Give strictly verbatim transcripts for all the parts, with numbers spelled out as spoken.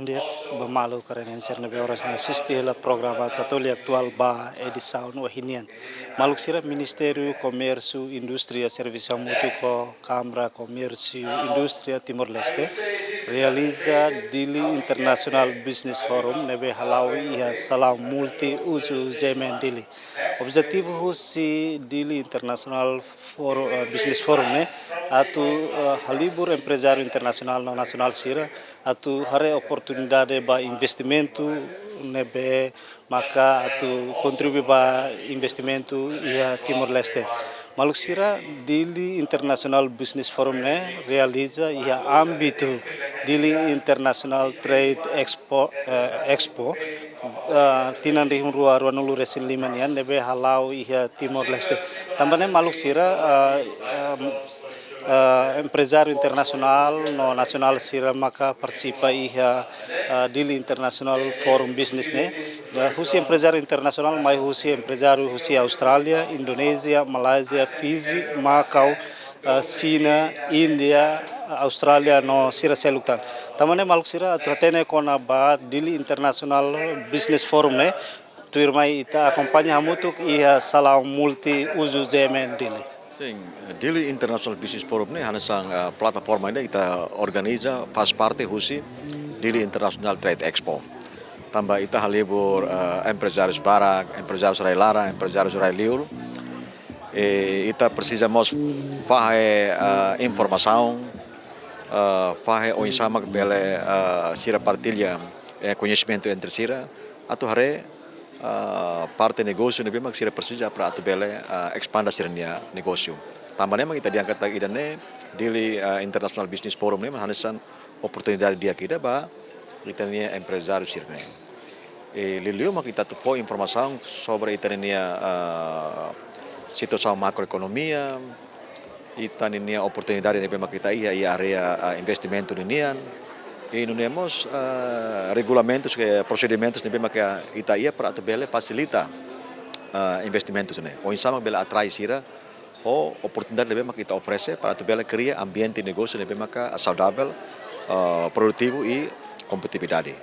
Di'ak ba maluk sira ne'ebé oras ne'e asiste hela programa Tatoli Atuál ba edisaun ohin nian. Maluk sira, Ministériu Komérsiu, Indústria, Servisu Hamutuk ho Kámara Komérsiu Indústria Timor-Leste realiza Dili International Business Forum ne'ebé hala'o iha Salaun Multiuzu G M N Dili. Objetivu husi Dili International Forum, eh, Business Forum ne'e atu, eh, halibur emprezáriu internasionál no nasionál sira atu haree oportunidade ba investimentu ne'ebé maka atu kontribui ba investimentu iha Timor-Leste. Maluk sira, Dili International Business Forum ne'e realiza iha ámbitu Dili International Trade Expo, eh, Expo, eh, tinan rihun rua ruanulu-resin-lima nian ne'ebé hala'o iha Timor-Leste. Tanba ne'e maluk sira, eh, em, eh, emprezáriu internasionál no nasionál sira maka partisipa iha, eh, Dili International Forum Business ne'e. Ya, husi emprezáriu internasionál mai husi emprezáriu husi Austrália, Indonézia, Malázia, Fiji, Makau, eh, Xina, Índia, Austrália no sira seluk tan. Tanba ne'e maluk sira atu hatene kona-ba Dili International Business Forum ne'e, tuirmai ita akompaña hamutuk iha Salaun Multiuzu G M N Dili. Sin, Dili International Business Forum ne'e hanesan, eh, plataforma ida ita organiza, faz parte husi Dili International Trade Expo. Tanba ita halibur, eh, emprezárius barak, emprezárius rai-laran, emprezárius rai-liur. I ita presiza mós fahe, eh, informasaun, eh, fahe oinsá mak bele, eh, sira partilla, eh, koñesimentu entre sira, atu haree, eh, parte negósiu ne'ebé mak sira presiza para atu bele, eh, espande sira-nia negósiu. Tanba ne'e mak ita dehan katak ida-ne'e, Dili, eh, International Business Forum ne'e mak hanesan oportunidade di'ak ida ba ita-nia emprezáriu sira-ne'e. I liuliu mak ita atu fó informasaun sobre ita-nia, ah, situasaun makroekonomia, ita-nia oportunidade ne'ebé mak ita iha, iha área, ah, investimentu ninian. I nune'e mós, ah, regulamentus ka prosedimentus ne'ebé mak ita iha para atu bele fasilita, ah, investimentus ne'e. Oinsá mak bele atrai sira ho oportunidade ne'ebé maka ita oferese para atu bele kria ambiente negósiu ne'ebé maka saudavel, eh, produtivu i kompetitividade.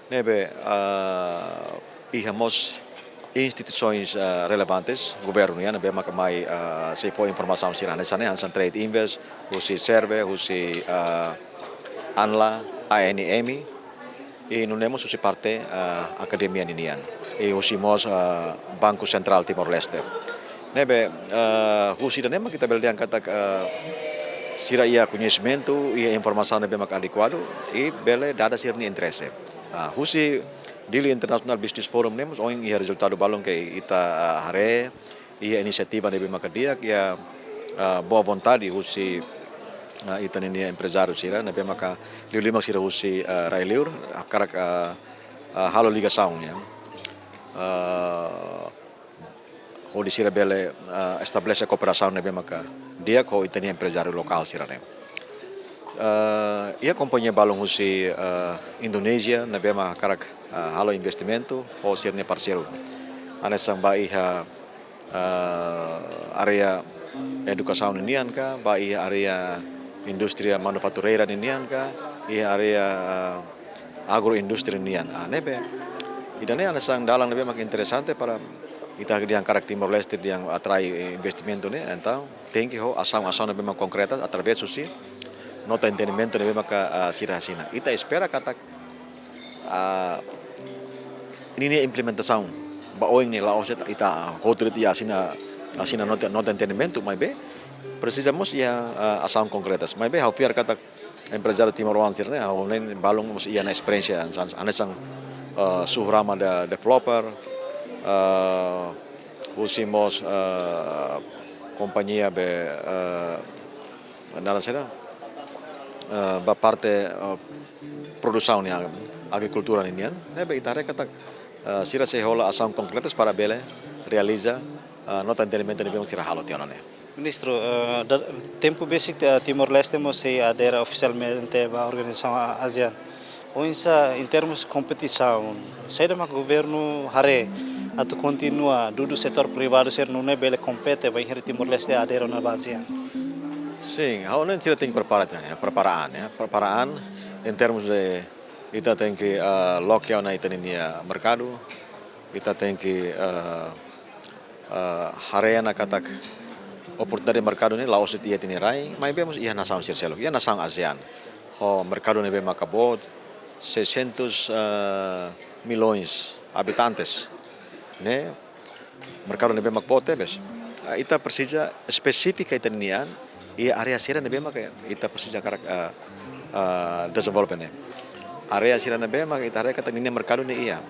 Ne'ebé, eh, iha mós instituisoens, eh, relevantes, governu nian, ne'ebé maka mai, eh, sei fó informasaun sira hanesan ne'e, hanesan Trade Invest, husi SERVE, husi, eh, ANLA, A N M, i nune'e mós husi parte, ah, akademia ninian. I husi mós, ah, Banku Sentrál Timor-Leste. Ne'ebé, ah, husi ida-ne'e mak ita bele dehan katak, ah, sira iha koñesimentu, iha informasaun ne'ebé mak adekuadu, i bele dada sira-nia interese. Ah, husi Dili International Business Forum ne'e mós ohin iha rezultadu balun ke ita, ah, haree, iha inisiativa ne'ebé maka di'ak, iha, ah, boa vontade husi, ah, ita-nia emprezáriu sira, ne'ebé maka liuliu mak sira husi, ah, rai-liur, hakarak, ah, ah, halo ligasaun, ya. Ah, hodi sira bele, ah, estabelese kooperasaun ne'ebé maka di'ak ho ita-nia emprezáriu lokál sira-ne'e. Eh, iha kompañia balun husi, eh, Indonézia ne'ebé mak hakarak, eh, halo investimentu ho sira-nia parseiru. Hanesan ba iha, eh, área edukasaun ninian ka, ba iha área indústria manufatureira ninian ka, iha área, eh, agroindústria nian. Ah, ne'ebé ida-ne'e hanesan dalan ne'ebé mak interesante para ita dehan katak Timor-Leste dehan atrai investimentu ne'e, entaun tenke ho asaun-asaun ne'ebé mak konkreta através husi nota entendimentu ne'ebé maka, ah, sira asina. Ita espera katak, ah, ninia implementasaun ba oin ne'e la'ós ita, ita hotu de'it iha asina, asina nota, nota entendimentu, maibé presiza mós iha, ah, asaun konkretas. Maibé ha'u fiar katak emprezáriu timoroan sira-ne'e, ha'u hanoin balun mós iha ona esperiénsia hanesan, hanesan, eh, Suhurama de-, Developer, eh, husi mós, eh, kompañia be, eh, dalan sira, eh, ba parte, eh, produsaun nian, agrikultura ninian, ne'ebé ita haree katak, eh, sira sei hola asaun konkretas para bele realiza, eh, nota entendimentu ne'ebé sira halo tiha ona ne'e. Ministru, eh, da-, tempu besik, eh, Timor-Leste mós sei adere ofisialmente ba organizasaun A-, ASEAN. Oinsá, em termos kompetisaun, saida mak governu haree atu kontinua dudu setór privadu sira nune'e bele kompete bainhira Timor-Leste adere ona ba ASEAN? Sin, ha'u hanoin sira tenke prepara, ya, prepara an, ya. Prepara an em termos de Ita tenke, eh, loke ona ita-nia merkadu, ita tenke, eh, eh, haree ona katak oportunidade merkadu ne'e la'ós iha ita-nia rai, maibé mós iha nasaun sira seluk, iha nasaun ASEAN. Ho merkadu ne'ebé maka boot, seiscentos, eh, milhões habitantes, ne'e? Merkadu ne'ebé mak boot tebes. Ah, ita presiza espesifika ita-nia an, iha área sira ne'ebé mak ita presiza hakarak, ah, ah, dezenvolve ne'e. Área sira ne'ebé mak ita haree katak ninia merkadu ne'e iha.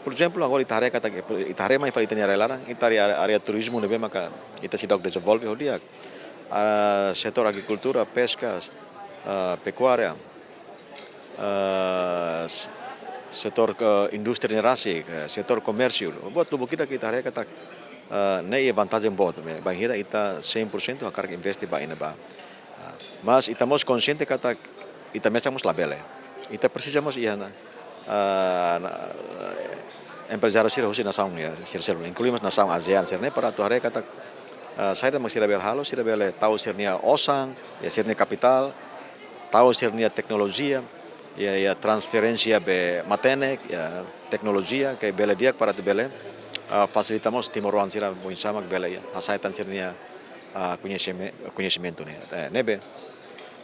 Por ezemplu, agora ita haree katak, ita haree mai fali ita-nia área laran, ita área, área turizmu ne'ebé maka ita seidauk dezenvolve ho di'ak. Ah, setór agrikultura, peska, ah, pekuária, eh, s-, setór ke indústria ne'e rasik, eh, setór komérsiu. Buat lubuk ida ke ita haree katak, eh, ne'e iha vantajen boot, eh, bainhira ita cem por cento hakarak investe ba iha ne'ebá. Ah, mas ita mós konsiente katak ita mesak mós labele. Ita presiza mós iha ona, eh, ona, eh, emprezáriu sira husi nasaun, ya, sira seluk, inklui mós nasaun ASEAN sira-ne'e para atu haree katak, eh, saida mak sira bele halo, sira bele tau sira-nia osan, ya, sira-nia kapitál, tau sira-nia teknolojia, ya, ya, transferénsia be matenek, ya, teknolojia ke bele di'ak para atu bele, ah, fasilita mós timoroan sira oinsá mak bele, ya, hasai tan sira-nia, ah, koñesime-, koñesimentu ne'e. Eh, ne'ebé,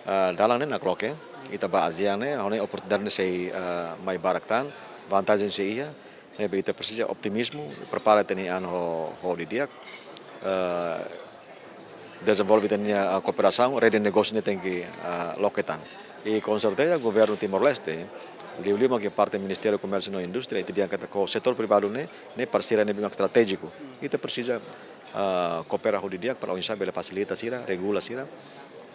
ah, dalan ne'e nakloke, ita ba ASEAN ne'e, ha'u hanoin oportunidade ne'e sei, ah, mai barak tan, vantajen sei iha, ne'ebé ita presiza otimizmu, prepara ita-nia an ho, ho di'ak, eh, dezenvolve ita-nia, ah, kooperasaun, rede negósiu ne'e tenke, ah, loke tan. I com certeza governu Timor-Leste, liuliu mak iha parte Ministériu Komérsiu no Indústria, ita dehan katak ho setór privadu ne'e, ne'e parseria ne'ebé mak estratéjiku. Ita presiza, ah, koopera ho di'ak para oinsá bele fasilita sira, regula sira,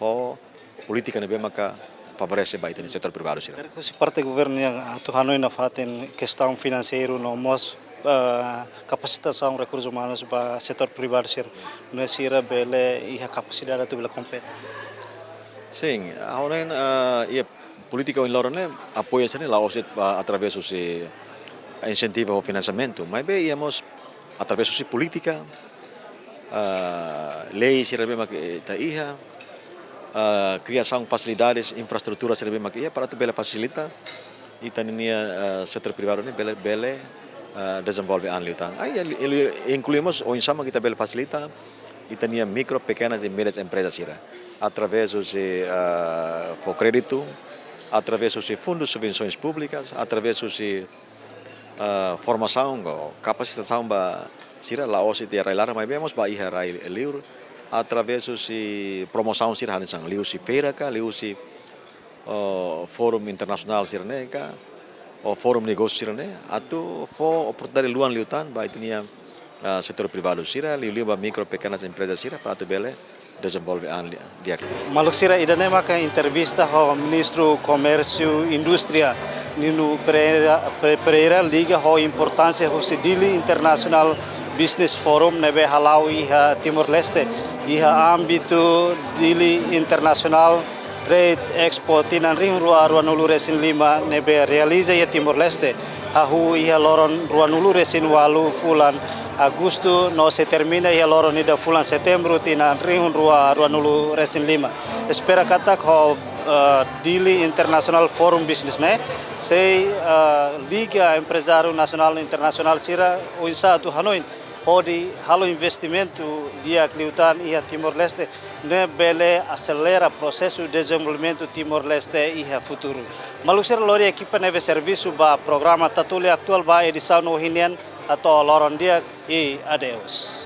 ho polítika ne'ebé maka favorese ba ita-nia setór privadu sira. Husi parte governu nian atu hanoin nafatin kestaun finanseiru no mós, eh, kapasitasaun rekursus umanus ba setór privadu sira, nune'e sira bele iha kapasidade atu bele kompete. Sin, ha'u hanoin, eh, iha polítika ohin loron ne'e apoiu sira-ne'e la'ós de'it, eh, através husi insentivu ou finansiamentu, maibé iha mós através husi polítika, ah, lei sira ne'ebé mak ita iha, ah, kriasaun fasilidades, infraestrutura sira ne'ebé mak iha, para atu bele fasilita ita-nia, ah, setór privadu ne'e bele, bele, ah, dezenvolve an liután. Ah, ya, li-, li-, inklui mós oinsá mak ita bele fasilita ita-nia mikro, pekenas i médias emprezas sira, através husi, ah, fó kréditu, através husi fundu subvensoens públikas, através husi ah, formasaun ou kapasitasaun ba sira la'ós de'it iha rai laran maibé mós ba iha rai liur, através husi promosaun sira hanesan liuhusi feira ka, liuhusi, oh, fórum internasionál sira-ne'e ka, ou fórum negósiu sira-ne'e, atu fó oportunidade luan liután ba ita-nia, ah, setór privadu sira, liuliu ba mikro pekenas emprezas sira, para atu bele dezenvolve an di'ak. Maluk sira, ida-ne'e maka entrevista ho Ministru Komérsiu Indústria, Nino Pereira, Pe-, Pereira, liga ho importánsia husi Dili International Business Forum ne'ebé hala'o iha Timor-Leste, iha ámbitu Dili International Trade Expo tinan rihun rua ruanulu resin lima ne'ebé realiza iha Timor-Leste, hahú iha loron ruanulu resin ualu fulan Agostu no sei termina iha loron ida fulan Setembru tinan rihun rua ruanulu resin lima. Espera katak ho, eh, Dili International Forum Business ne'e sei, eh, liga emprezáriu nasionál no internasionál sira oinsá atu hanoin hodi halo investimentu di'ak liután iha Timor-Leste, ne'ebé bele aselera prosesu dezenvolvimentu Timor-Leste iha futuru. Maluk sira, lori ekipa ne'ebé servisu ba programa Tatoli Atuál ba edisaun ohin nian, hato'o loron di'ak i adeus.